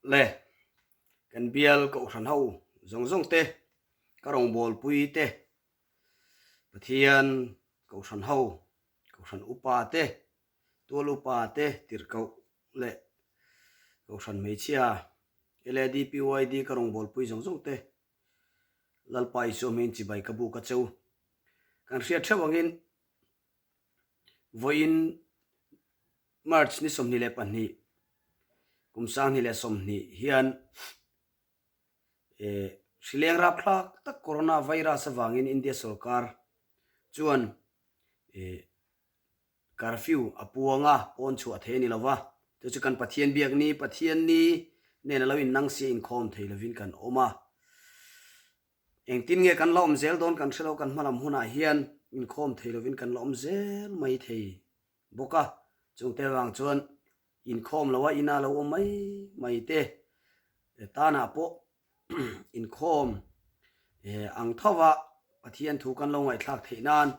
Le, kan bial kohhran ho zawng zawng te, ka rawngbawlpui te, Pathian kohhran ho, kohhran upa te, tual upa te tirhkoh leh kohhran hmeichhia LADPYD ka rawngbawlpui zawng zawng te Lalpa Isua hming chibai ka buk a cheu. Kan hriat theuh angin vawiin March ni 22 kum 2020 hian hrileng rapthlak tak Corona virus avangin India sorkar chuan curfew a puang a, pawn chhuah thei a ni lo va, chu chu kan Pathian biak ni, Pathian ni nen a lo innang sia inkhawm thei lovin kan awm a. Engtin nge kan la awm zel dawn kan hre lo, kan hmalam hunah hian inkhawm thei lovin kan la awm zel mai thei bawk a, chungte avang chuan inkhawm lo a ina lo awm mai mai te tanah pawh inkhawm ang tho va Pathian thu kan lo ngaihthlak theih nan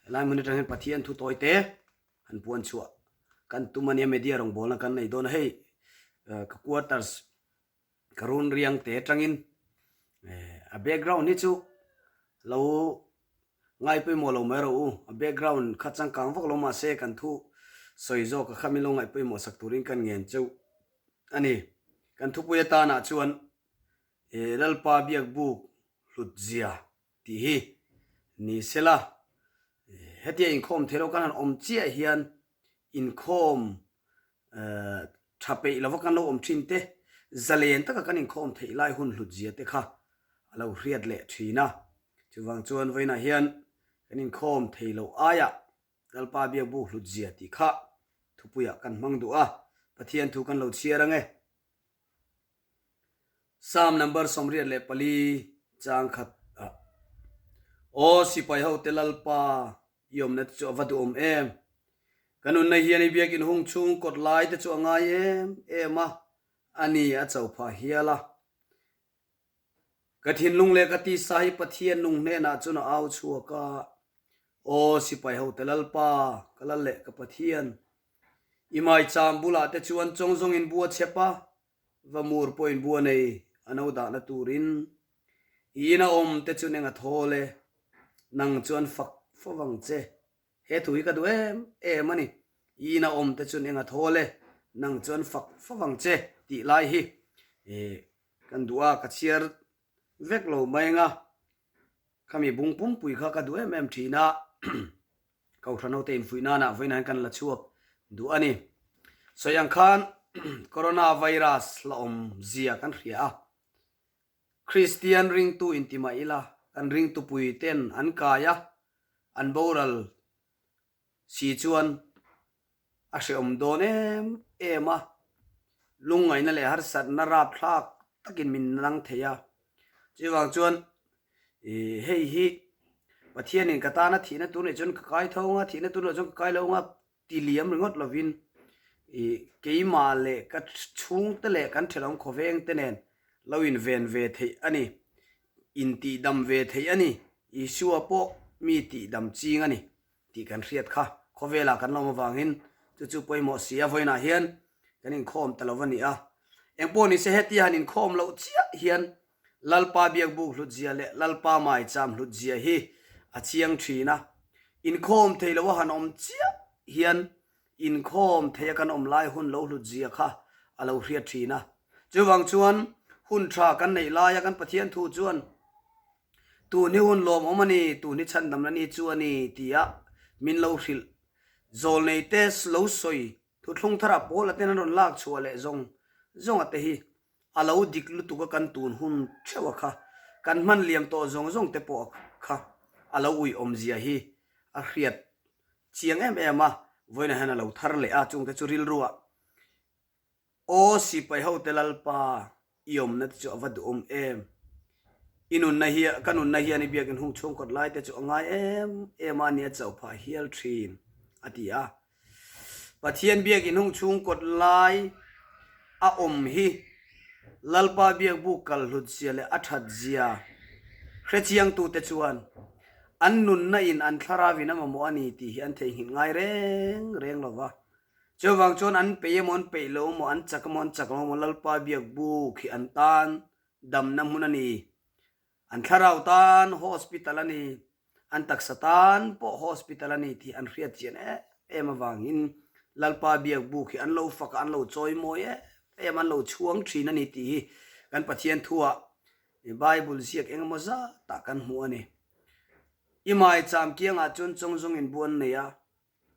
helai hmun atang hian Pathian thu tawi te han puan chhuah kan tum ania media rawngbawlna kan nei dawn a hei ka quarters ka run riang te atangin a background hi chu lo ngai pawimawh lo mai rawh u a background kha changkang vak lo mahse kan thu sawi zawk a kha min lo ngaih pawimawh sak turin kan ngen cheu a ni. Kan thupui atanah chuan Lalpa biakbuk hlut zia tih hi ni sela, hetia inkhawm thei lo kan han awm chiah hian inkhawm tha peih lova kan lo awm thin te, zalen taka kan inkhawm theih lai hun hlut zia te kha a lo hriat leh thin a. Chuvang chuan vawiinah hian kan inkhawm thei loh aiah Lalpa biakbuk hlut zia tih kha thupuiah kan hmang duh a, Pathian thu kan lo chhiar ang e. Psalm number 84 chang khat ah Aw sipai ho te Lalpa i awmna te chu a va duhawm em! Ka nunna hian i biakin hung chhung kawt lai te chu a ngai em em a, a ni a cho phah hial a. Ka thinlung leh ka tisa hi Pathian nung hnenah chuan a au chhuak a, Aw sipai ho te Lalpa, ka lal leh ka Pathian, i maicham bulah te chuan chawng zawngin bu a chhep a, va mur pawhin bu a nei a no dahna turin i ina awm te chu neng a thawl e, nang chuan fak fo vang che. He thu hi ka duh em em a ni. I ina awm te chu neng a thawl e, nang chuan fak fo vang che tih lai hi kan duh a, ka chhiar vek lo mai anga khami bung pumpui kha ka duh em em thin a, Kohhran hote infuih nana vawiinah hian kan la chhuak duh a ni. Sawi ang khan Corona virus la awm zia kan hria a, Kristian ringtu inti mah ila kan ringtupui ten an kai a, an boral si chuan a hrehawm dawn em em a, lungngaihna leh harsatna rapthlak takin min nang thei a. Chuvang chuan hei hi Pathianin ka tana thihna tur nih chuan ka kai tho ang a, thihna tur loh chuan ka kai lo ang a ti liam ringawt lovin keimah leh ka chhungte leh kan thenawm khawveng te nen lo inven ve theih a ni, intihdam ve theih a ni, Isua pawh mi tihdam ching a ni. tih kan hriat kha khawvelah kan lawm avangin chu chu pawimawh si a, vawiinah hian kan inkhawm ta lo a ni a. Engpawh nise hetia han inkhawm loh chiah hian Lalpa biakbuk hlutzia leh Lalpa maicham hlutzia hi a chiang thin a. Inkhawm thei lo a han awm chiah hian inkhawm thei a kan awm lai hun lo hlutzia kha a lo hriat thin a. Chuvang chuan hun tha kan neih laia kan Pathian thu chuan Tun hi hun lawmawm a ni, tun hi chhandamna ni chu a ni, tia min lo hrilh. Zawlnei te lo sawi thuthlung tharah Paula ten an rawn lak chhuah leh zawng zawnga te hi a lo dik lutuk a kan tun hun theuh a kha, kan hman liam tawh zawng zawng te pawh kha a lo uih awmzia hi a hriat chiang em em a, vawiinah hian a lo thar leh a, chungte chu rilruah Aw sipai hote Lalpa, i awmna te chu a va duhawm em? I nunna hi, ka nunna hian i biakin hung chhungkawt lai te chu a ngai em em a nia chauh phah hial thin, a ti a. Pathian biakin hung chhungkawt lai a awm hi Lalpa biakbuk kal hlut zia leh a that zia hrechiangtute chuan an nunna in an thlarau in a mamawh a ni tih hi an theihnghilh ngai reng reng lo va. Chuvang chuan an peih emaw an peih lo emaw an chak emaw an chak lo emaw Lalpa biak buk hi an tan damna hmun a ni. An thlarau tan hospital a ni, an taksa tan pawh hospital a ni tih an hriat chian em em avangin Lalpa biak buk hi an lo fak a, an lo chawi mawi em em, an lo chhuang thin a ni tih hi kan Pathian thuah Bible ziak engemaw zatah kan hmu a ni. I maicham kiangah chuan chawngzawngin bu an nei a,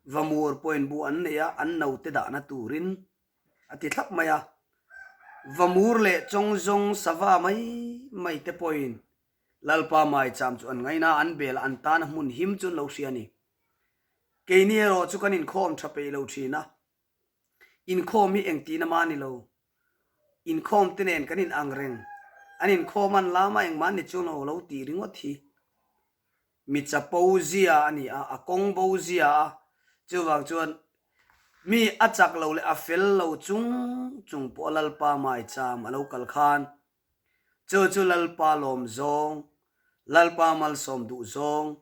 Vamur pawhin bu an nei a, an naute dahna turin a ti thlap mai a. Vamur leh chawngzawng sava mai mai te pawhin Lalpa maicham chu an ngaina a, an bel a, an tana hmun him chu an lo hria a ni. Keini erawh chu kan inkhawm tha peih lo thin a, inkhawm hi engtihna mah a ni lo. Inkhawm te nen kan inang reng, an inkhawm an lam a engmah an ni chuang lo, lo tih ringawt hi. Mi chapo zia a ni a, a kawng bo zia a, chuvang chuan mi a chak lo leh a fel lo chung chung pawh Lalpa maicham a lo kal khan chu chu Lalpa lawm zawng, Lalpa malsawm duh zawng,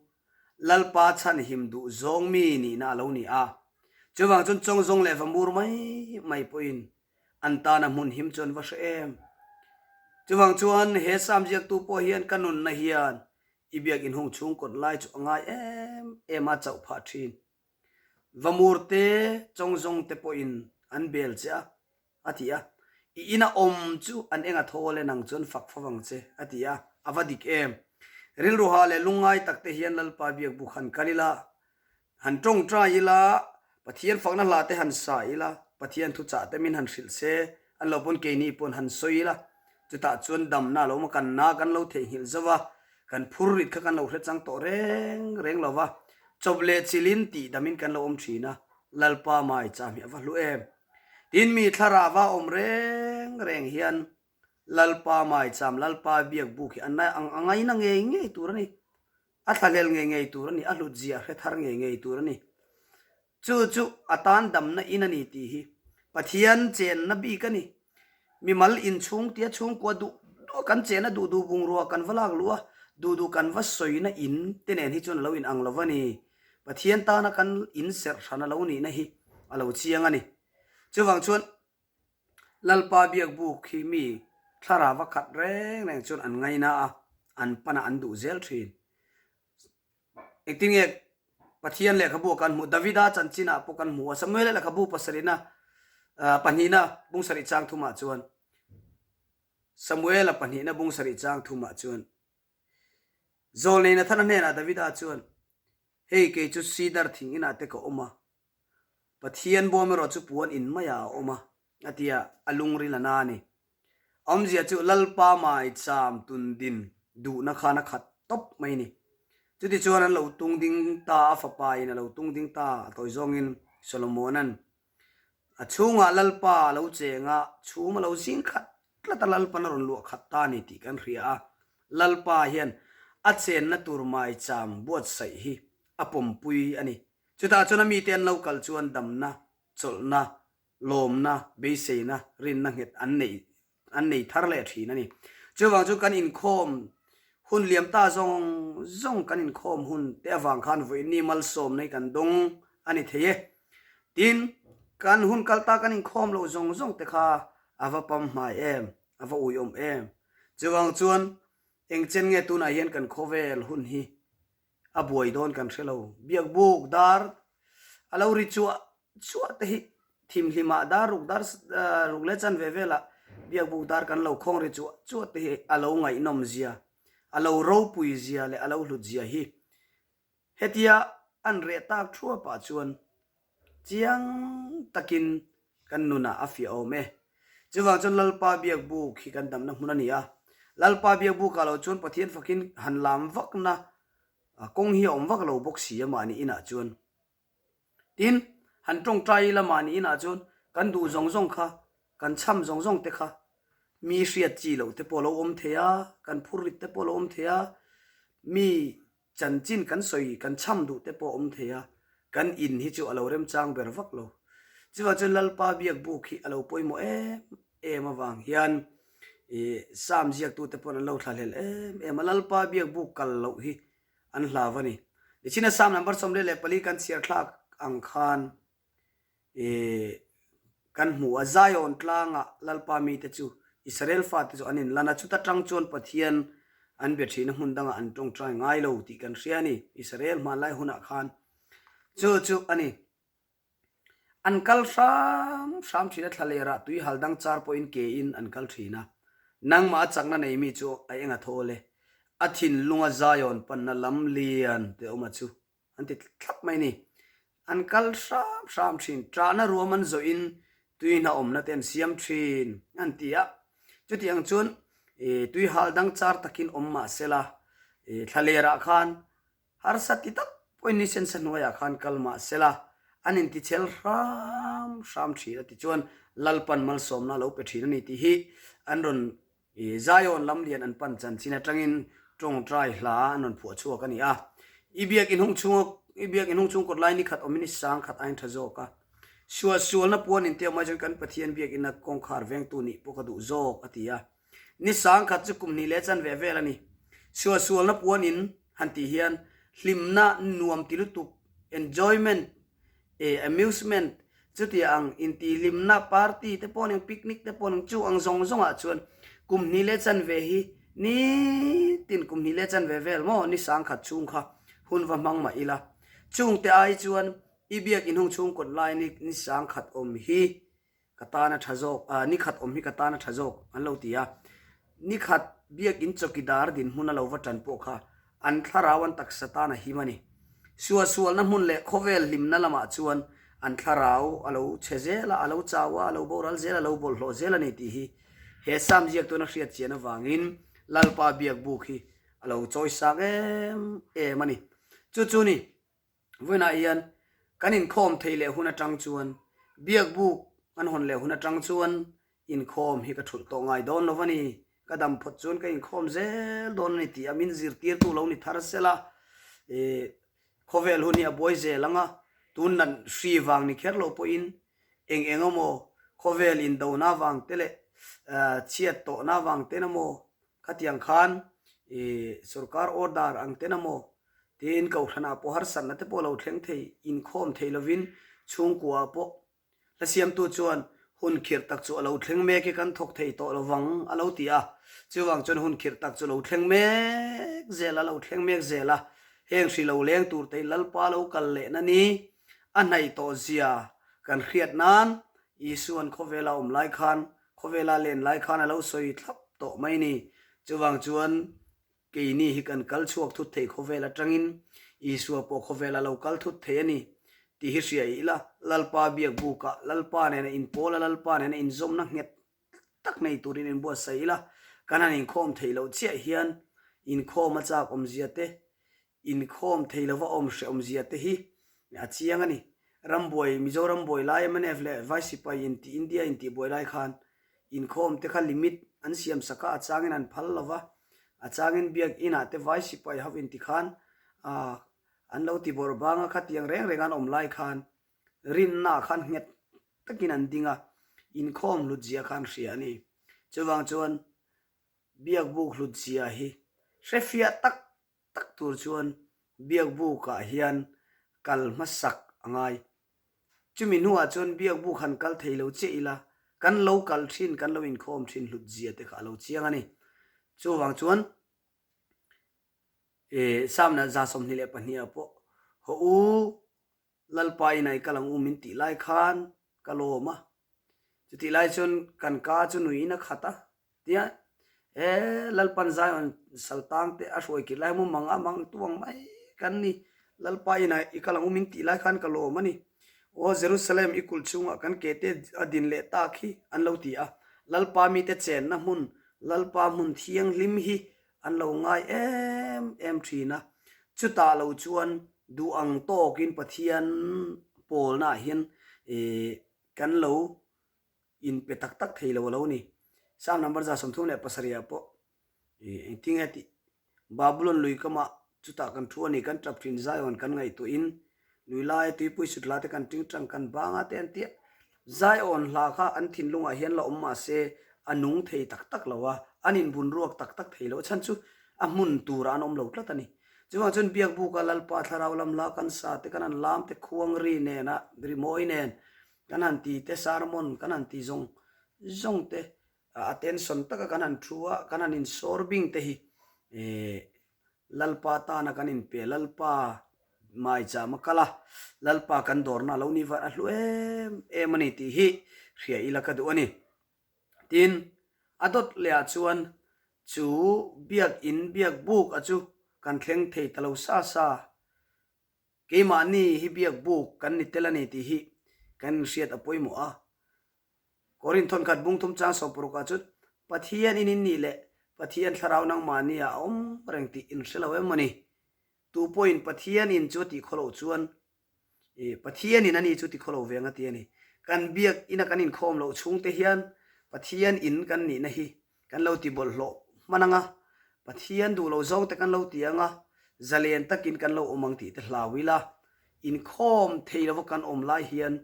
Lalpa chhanhim duh zawng mi nihna a lo ni a. Chuvang chuan chawngzawng leh va mur mai mai pawhin an tana hmun him chu an va hre em. Chuvang chuan he Sam ziaktu pawh hian ka nunna hian I biak inhung chhung kawt lai chu a ngai em em a chauh phah thin. Vamur te, chawngzawng te pawhin an bel che a, a ti a. I ina awm chu an eng a thawl e nang chuan fak fo vang che, a ti a. A va dik em. Rilruha leh lungngai tak te hian Lalpa biak buk han kal ila, Han tawngtai ila, Pathian fakna hla te han sa ila, Pathian thuchah te min han hrilh se, an lo pawn keini pawn han sawi ila, chutah chuan damna a lo awm a, kan na kan lo theihnghilh zo va, kan phur rit kha kan lo hre chang tawh reng reng lo va, chawp leh chilin tih damin kan lo awm thin a, Lalpa maicham hi a va hlu em. Tin mi thlarava awm reng reng hian Lalpa maicham, Lalpa biak buk hi a ngaina ngei ngei tur a ni. A thlahlel ngei ngei tur a ni, a hlut zia a hre thar ngei ngei tur a ni. Chu chu a tan damna in a ni tih hi Pathian chenna bik a ni. Mimal inchhung tia chhungkua duh duh kan chena duh duh bungrua kan va lak luh a, duh duh kan va sawina in te nen hi chuan a lo inang lo va ni. Pathian tana kan inserh hran a lo nihna hi a lo chiang a ni. Chuvang chuan Lalpa biakbuk hi mi thlarau a khat reng reng chuan an ngaina a, an pan a, an duh zel thin. Engtin nge Pathian lehkhabu ah kan hmuh? Davida chanchinah pawh kan hmu a, Samuela lehkhabu pasarihna pahnihna bung sarih chang thumah chuan Samuela pahnihna bung sarih chang thumah chuan Zawlnei Nathana hnenah Davida chuan, Hei kei chu sidar thing inah te ka awm a, Pathian bawm erawh chu puan in maiah a awm a, a ti a, a lungril a na a ni. A awmzia chu Lalpa maicham tundin duhna khan a khat tawp mai a ni. Chutichuan an lo tung ding ta, a fapa in a lo tung ding ta, a tawi zawngin Solomona'n a chhungah Lalpa a lo cheng a, chhum a lo zing khat tlat a, Lalpan a rawn luah khat ta a ni tih kan hria a. Lalpa hian a chenna tur maicham buatsaih hi a pawmpui a ni. Chutah chuan a mite an lo kal chuan damna, chawlhna, lawmna, beiseina, rinna nghet an nei an nei thar leh thin a ni. Chuvang chu kan inkhawm hun liam ta zawng zawng kan inkhawm hun te avang khan vawiinni malsawmna hi kan dawng a ni thei e. Tin, kan hun kal ta kan inkhawm loh zawng zawng te kha a va pam hmai em, a va uiawm em. Chuvang chuan engchen nge tunah hian kan khawvel hun hi A buai dawn kan hre lo. Biakbuk dar a lo ri chuah chuah te hi thimhlimah dar ruk dar ruk leh chanve velah biakbuk dar kan lo khawng ri chuah chuah te hi a lo ngaihnawm zia, a lo ropui zia leh a lo hlut zia hi hetia an reh tak thuapah chuan Chiang takin kan nunah a fiah awm e. Chuvang chuan Lalpa biakbuk hi kan damna hmun a ni a. Lalpa biakbukah lo chuan Pathian fakin han lam vakna kawng hi a awm vak lo bawk si a mahni inah chuan. Tin, han tawngtai ila mahni inah chuan kan duh zawng zawng kha, kan chham zawng zawng te kha mi hriat chi loh te pawh a lo awm thei a, kan phurrit te pawh a lo awm thei a, mi Chanchin kan sawi kan chham duh te pawh a awm thei a, kan in hi chu a lo remchang ber vak lo. Chuvang chuan Lalpa biak buk hi a lo pawimawh em em avang hian ih Psalm ziaktute pawn an lo thlahlel em em a, Lalpa biak buk kal loh hi an hlau a ni. Nichina Psalm number 44 kan chhiar thlak ang khan. Kan hmu a, Zion tlangah Lalpa mite chu Israel fate chu an inlan a, chuta tang chuan Pathian an be thin a, hmun dangah an tawngtai ngai lo tih kan hria a ni, Israel hmanlai hunah khan chu chu a ni. An kal hram hram thin a, thlalerah tui hal dang char pawhin ke in an kal thin a, nangmah a chakna nei mi chu a eng a thawl e, a thinlunga Zion panna lam lian te awm a chu. An ti thlap mai ni. An kal hram hram thin. Ṭahna ruam an zawhin tui hna awmna te an siam thin an ti a. Chuti ang chuan tui hal dang char takin awm mah sela thlalerah khan harsa ti tak pawhin ni sensa hnuaiah khan kal mah sela an intichel hram hram thin a ti chuan Lalpan malsawmna a lo pe thin a ni tih hi an rawn I Zion lam lian an pan chanchin atangin tawngtai hla an rawn phuah chhuak a ni a. I biak inhung chhunga I biak inhung chhung kawt lai ni khat awmin i sang khat aiin tha zawk a. Sual sualna puan in teu mai chuan kan Pathian biakina kawngkhar vengtu nih pawh ka duh zawk a ti a. Ni sang khat chu kum hnih leh chanve vel a ni. Sual sualna puan in han tih hian hlimna nuam ti lutuk, enjoyment, E amusement chutia ang intihhlimna party te pawh ning picnic te pawh ning chu ang zawng zawng ah chuan kum hnih leh chanve hi nitin kum hnih leh chanve vel maw ni sangkhat chhung kha hun va hmang mah ila chung te ai chuan i biak inhung chhung kawt lai ni ni sangkhat awm hi Ka tan a tha zawk, ah ni khat awm hi ka tan a tha zawk an lo ti a. Ni khat biakin chawkidar dinhmun a lo va tan pawh kha an thlarau an taksa tan a him a ni. Suahsualna hmun leh khawvel hlimna lamah chuan an thlarau a lo chhe zel a, a lo chau a, a lo boral zel a, a lo bawlhhlawh zel a ni tih hi he Sam ziaktuan a hriat chian avangin Lalpa biakbuk hi a lo chawisang em em a ni. Chu chu ni. Vawiinah hian kan inkhawm theih leh hun atang chuan biakbuk an hawn leh hun atang chuan inkhawm hi ka thulh tawh ngai dawn lo a ni. Ka dam phawt chuan ka inkhawm zel dawn a ni tih a min zirtirtu lo ni thar sela khawvel hun hi a buai zel ang a, tun nat hri vang ni kher lo pawhin eng eng emaw khawvel indona vang te leh chhiat tawhna vang ten emaw Khatiang khan i sorkar order ang ten a maw tiin kohhranah pawh harsatna te pawh lo thleng thei, inkhawm thei lovin chhungkua ah pawh hla siamtu chuan hun khirh tak chu a lo thleng mek hi kan thawk thei tawh lovang a lo ti a. Chuvang chuan hun khirh tak chu lo thleng mek zel a, lo thleng mek zel a, heng hri lo leng tur te hi Lalpa lo kal lehna ni a hnaih tawh zia kan hriat nan Isuan khawvela awm lai khan Khawvela len lai khan a lo sawi thlap tawh mai ni. Chuvang chuan keini hi kan kal chhuak thut thei khawvel atangin Isua pawh khawvela lo kal thut thei a ni tih hi hria ila, Lalpa biak bukah Lalpa nena inpawl a, Lalpa nena inzawmna nghet tak nei turin inbuatsaih ila, kan han inkhawm theih loh chiah hian inkhawm a chak awmzia te Inkhawm thei lova awm hrehawmzia te hi a chiang a ni. Rambuai, Mizoram buai lai mnf leh Vai sipai intih India intih buai lai khan inkhawm te kha limit an siam sak a, a changin an phal lova, a changin biak inah te Vai sipai ho inti khan an lo ti bawrh bang a, khatiang reng reng an awm lai khan rinna ah khan nghet takin an ding a, inkhawm hlutzia kha an hria a ni. Chuvang chuan biakbuk hlutzia hi hrefiah tak tak tur chuan biakbukah hian kal hmasak a ngai. Chumi hnuah chuan biakbuk han kal thei lo chiah ila, kan lo kal thin, kan lo inkhawm thin hlut zia te kha a lo chiang a ni. Chuvang chuan Samna 22 ah pawh haw u Lalpa in ai kal ang u min tih lai khan ka lawm a, chutih lai chuan kan ka chu nuiin a khat a, tia he Lalpan Zion saltang te a hruai kir lai mu mang a mang tuang mai kan ni, Lalpa in ai i kal ang u min tih lai khan ka lawm a ni, aw Jerusalem i kulh chhungah kan ke te a din leh tak hi an lo ti a, Lalpa mite chenna hmun, Lalpa hmun thianghlim hi An lo ngai em em thin a, chutah lo chuan duh ang tawkin Pathian pawlnaah hian kan lo inpe tak tak thei lo a lo ni. Psalm number 37 ah pawh engtin nge tih Babulon lui kamah chutah kan thu a ni, kan tap thin Zion kan ngaihtuahin lui laia tuipui sut hla te kan tingtang kan bang a te an ti a. Zion hla kha an thinlungah hian la awm mah se a nung thei tak tak lo a, an inbun ruak tak tak thei lo a chhan chu a hmun turah an awm lo tlat a ni. Chuvang chuan biakbuka Lalpa thlarau lam hla kan sa te kan an lam te khuang ri nena rimawi nen. Kan han ti te sermon kan han ti zawng zawng te attention taka kan han thu a kan han insawr bing te hi Lalpa tana kan inpe Lalpa maicham a kal a Lalpa kan dawrna a lo ni var a hlu em em a ni tih hi hria ila ka duh a ni. Tin a dawt leh ah chuan chu biakin biak buk a chu kan thleng thei ta lo sa sa. Keimahni hi biak buk kan ni tel a ni tih hi kan inhriat a pawimawh a. Korin thawnkhat bungthum chang sawmparuk ah chuan Pathian in in nih leh Pathian thlarau nangmahni ah a awm reng tih inhre lo em maw ni? Tu pawhin Pathian in chu a tih khaw loh chuan Pathian in a ni chu ti khaw lo ve ang a ti a ni. Kan biak ina kan inkhawm loh chhungte hian Pathian in kan nihna hi Kan lo ti bawlhhlawh hman ang a, Pathian duh lo zawng te kan lo ti ang a, zalen takin kan lo awm ang tih te hlau ila, inkhawm thei lova kan awm lai hian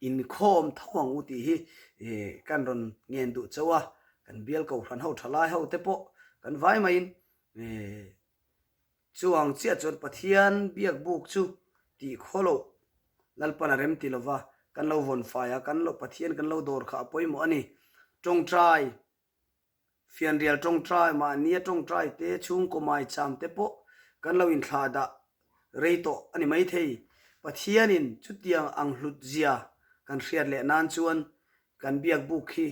inkhawm tho ang u tih hi kan rawn ngen duh chauh a, kan bial kohhran ho tha lai ho te pawh kan vai maiin chuang chiah chuan Pathian biak buk chu tih khaw loh Lalpan a rem ti lova kan lo vawn fai a, kan lo Pathian kan lo dawr kha a pawimawh a ni. Tawngtai, fianrial tawngtai, mahnia tawngtai te, chhungkaw maicham te pawh kan lo inthlah dah rei tawh a ni maithei. Pathianin chutiang ang hlut zia kan hriat leh nan chuan kan biak buk hi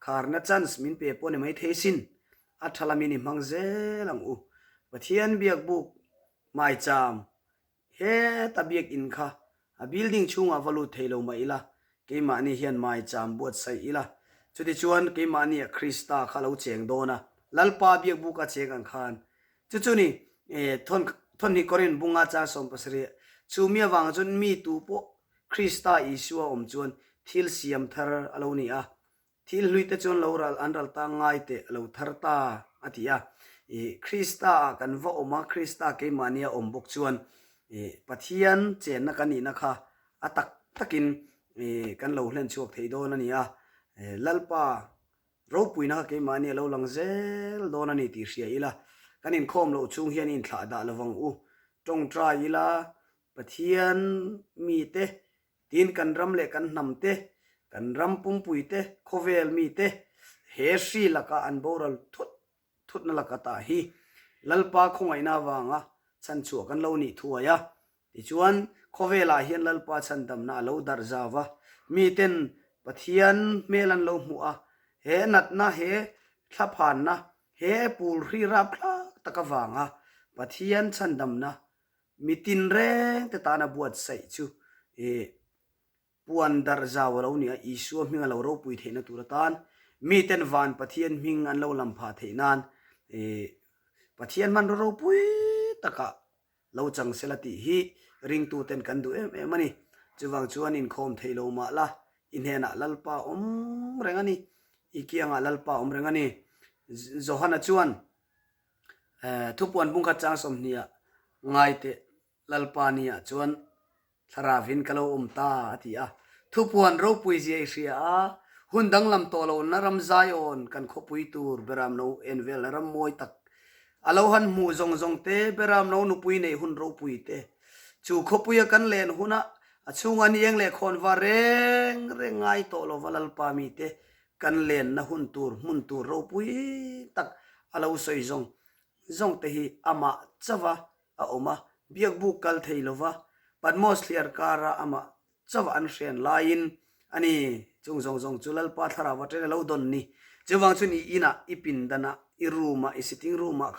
kharna chance min pe pawh a ni maithei sin. A tha lamin i hmang zel ang u. Pathian biak buk maicham Heta biakinn kha a building chhungah va lut thei lo mah ila, keimahni hian maicham buatsaih ila. Chutichuan keimahniah Krista kha lo cheng dawn a, Lalpa biakbuka cheng ang khan. Chu chu ni, thawn thawnhnih Korin bunga chang 70, chu mi avang chuan mi tu pawh Krista Isua awm chuan thil siam thar a lo ni a, Thil hlui te chuan lo ral an ral ta ngai teh a lo thar ta a ti a. I Krista ah kan va awm a, Krista keimahni a awm bawk chuan i Pathian chenna kan nihna kha a tak takin i kan lo hlen chhuak thei dawn a ni a. Lalpa ropuina kha keimahni a lo lang zel dawn a ni tih hria ila, kan inkhawm loh chhung hian i inthlah dah lovang u. Tawngtai ila Pathian mite Tin, kan ram leh kan hnam te, kan ram pumpui te, khawvel mi te, he hri laka an boral thut thutna laka tah hi Lalpa khawngaihna avanga chhanchhuah kan lo nih thuai a. Tichuan, khawvelah hian Lalpa chhandamna a lo darh zau va, miten Pathian hmel an lo hmuh a, he natna, he thlaphanna, he pul hri rapthlak tak avanga Pathian chhandamna Mi tinreng te tana buatsaih chu i puan darh zau a lo ni a, Isua hming a lo ropui theihna tur atan miten van Pathian hming an lo lam phah theih nan i Pathian hmanraw ropui takah lo chang sela tih hi ringtuten kan duh em em a ni. Chuvang chuan inkhawm thei lo mah la, i hnenah Lalpa awm reng a ni, i kiangah Lalpa awm reng a ni. Johana chuan Thupuan bungkhat chang 20 ah ngai teh Lalpa ni ah chuan thlarau in ka lo awm ta a ti a. Thupuan ropui zia i hria a, hun danglam tawh lo na ram Zion kan khawpui tur Beram no en velna ram mawi tak a lo han hmuh zawng zawng te, Beram no nupui neih hun ropui te, chu khawpuia kan len hunah a chhungah ni eng leh khawn va reng reng ngai tawh lova Lalpa mite Kan lenna hun tur hmun tur ropui tak a lo sawi zawng zawng te hi amah chauha a awm a, biakbuk kal thei lova Patmos thliar kara amah chauha an hrian laiin a ni. Chung zawng zawng chu Lalpa thlarau aṭen a lo dawn ni. Chuvang chuan i inah, i pindanah, i room-ah, i sitting room-ah khan.